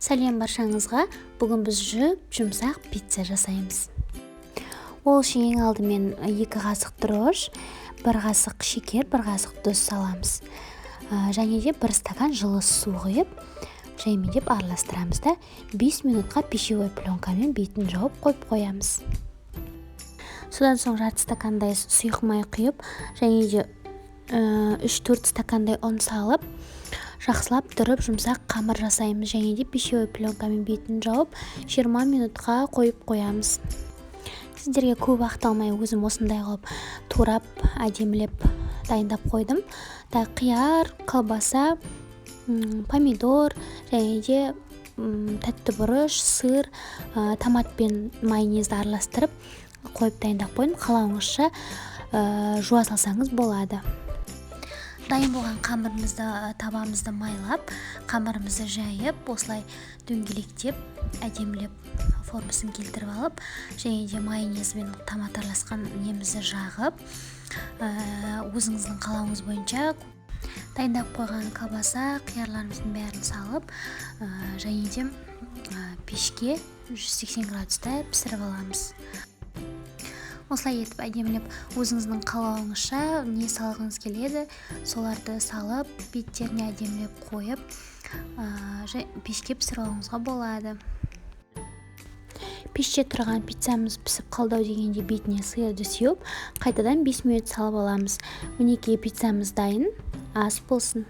Сәлем баршаңызға! Бүгін біз жұп-жұмсақ пицца жасаймыз. Ол үшін ең алдымен 2 қасық дрожж, 1 қасық шекер, 1 қасық тұз саламыз. Және де 1 стакан жылы су құйып, жаймендеп араластырамыз да, 5 минутқа пищевой пленкамен бетін жауып қойып қоямыз. Содан соң жарты стакандай сұйық май құйып, және де 3-4 стакандай ұн салып, жақсылап тұрып жұмсақ қамыр жасаймыз және де пищевой пленкамен бетін жауып 20 минутқа қойып қоямыз. Сіздерге көп уақыт алмай, өзім осындай қылып турап, әдемілеп дайындап қойдым. Да, қияр, колбаса, помидор және де тәтті бұрыш, сыр, томат пен майонезді араластырып қойып дайындап қойдым. Қалауыңызша жуа салсаңыз болады. Дайын болған қамырымызды табамызды майлап, қамырымызды жайып, осылай дөңгелектеп, әдемілеп формасын келтіріп алып, және де майонез бен томат араласқан немізді жағып, өзіңіздің қалауыңыз бойынша дайындап қойған колбаса, қиярларымыздың бәрін салып, және де пешке 180 градуста пісіріп аламыз. Осылай етіп әдемілеп өзіңіздің қалауыңызша не салғыңыз келеді, соларды салып, беттеріне әдемілеп қойып, пешке пісіріп алуыңызға болады. Пеште тұрған пиццамыз пісіп қалды ау дегенде, бетіне сырды сеуіп, қайтадан 5 минут салып аламыз. Мінекей, пиццамыз дайын. Ас болсын!